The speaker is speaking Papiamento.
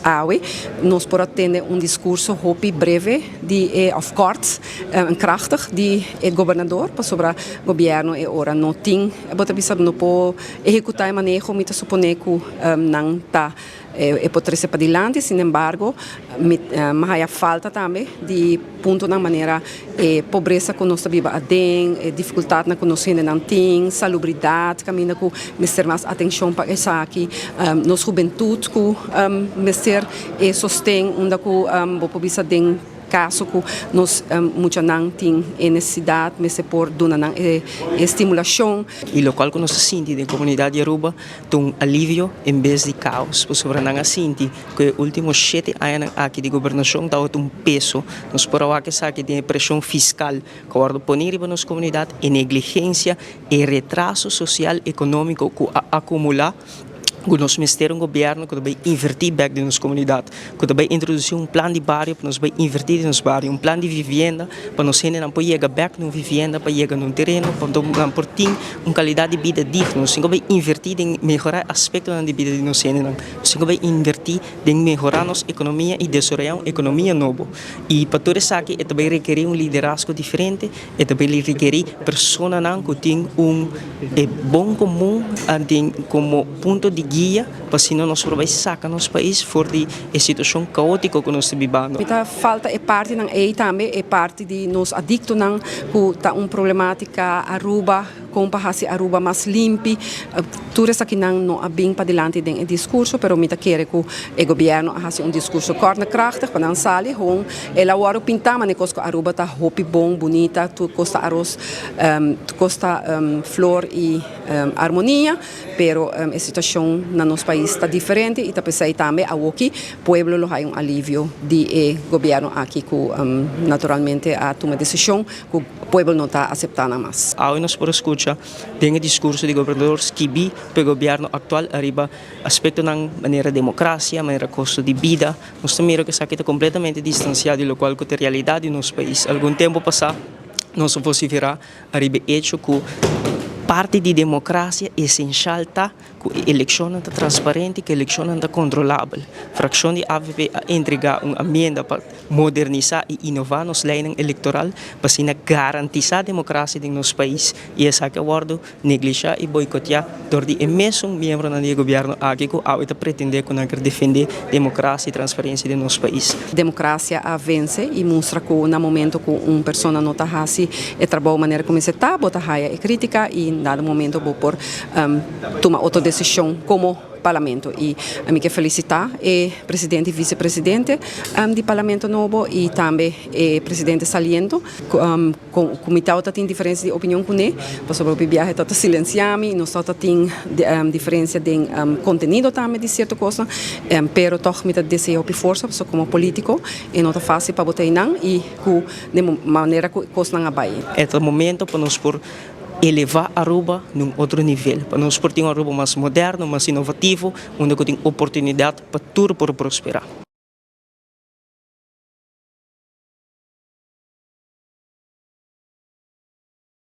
Awe nos por a tende un discurso hopi breve di of kort en krachtig di e gobernador, pasobra gobierno e ora no tin, bo ta bisa, no por ehecuta e maneho, mi ta supone, cu nan ta e por trece padilanti. Sin embargo, mi haya falta tambe di puntonan manera e pobresa cu nos ta biba aden, e dificultadnan cu nos hendenan tin, salubridad, caminda cu mester mas atencion pa esaki, nos hubentud cu mester e sosten, unda cu bo por bisa den caso cu nos muchanan tin e necesidad, mester por duna nan e estimulacion. Y locual cu nos a sinti den comunidad di Aruba ta un alivio en bes di caos, pasobra nan a sinti cu e ultimo 7 añanan aki di gobernacion tabata un peso. Nos por a wak esaki den presion fiscal cu a wordo poni riba nos comunidad, e negligencia, e retraso social economico cu a acumula, cu nos mester un gobierno cu ta bay inverti back den nos comunidad, cu ta bay introduci un plan di bario pa nos bay inverti den nos bario, un plan di vivienda pa nos hendenan por yega back na un vivienda, pa yega na un tereno, pa nan por tin un calidad di bida digno. Nos tin cu bay inverti den mehora aspectonan di bida di nos hendenan. Nos tin cu bay inverti den mehora nos economia y desaroya un economia nobo. Y pa tur esaki, e ta bay rekeri un liderazgo diferente, e ta bay rekeri personanan cu tin un bon comun como punto di guia, pa asina nos por bay saca nos pais for di e situacion caotico cu nos ta bibando. Ta falta e partinan ey tambe, e parti di nos adictonan, cu ta un problematica Aruba, con pa haci Aruba mas limpi. Tur esakinan no a bin padilanti den e discurso, pero mi ta kere cu e gobierno a haci un discurso kort en krachtig, pa nan sali, gewoon el a wordo pinta, manera cos cu Aruba ta hopi bon, bunita, tur cos ta aros, cos ta flor y armonia, pero e situacion na nos pais ta diferente y ta pesey tambe awoki pueblo lo haya un alivio di e gobierno aki cu naturalmente a tuma decision cu pueblo no ta acepta nada mas. Awe nos por scucha den e discurso di gobernador skibi pa e gobierno actual ariba aspectonan manera democracia, manera costo di bida. Nos ta mira cu esaki ta completamente distancia di locual cu ta e realidad di nos pais. Algun tempo pasa nos a vocifera ariba hecho cu parti di democracia esencial ta cu e eleccionnan ta transparente, cu e eleccionnan ta controlabel. Fraccion di AVP a entrega un enmienda pa modernisa y innova nos leynan electoral pa asina garantisa democracia den nos pais, y esaki a wordo neglisha y boicotea door di e mesun miembronan di gobierno aki cu awe ta pretende cu nan kier defende democracia y transparencia den nos pais. Democracia a vence y mustra cu na momento cu un persona no ta haci e trabou manera cu mester ta, bo ta haya e critica y na momento bo por tuma otro decision como parlamento. Y mi kier felicita e presidente y vicepresidente di parlamento nobo y tambe e presidente saliendo. Cu mi tawata tin diferencia di opinion cu ne, pasobra e biahe ta silencia mi, nos tawata tin diferencia di contenido tambe di cierto cos, pero toch mi ta desea hopi forsa, pasobra como politico e no ta facil pa bo ta einan y cu di manera cu cosnan a bay. E ta momento pa nos por eleva Aruba na un otro nivel, pa nos por tin un Aruba mas moderno, mas inovativo, unda cu tin oportunidad pa tur por prospera.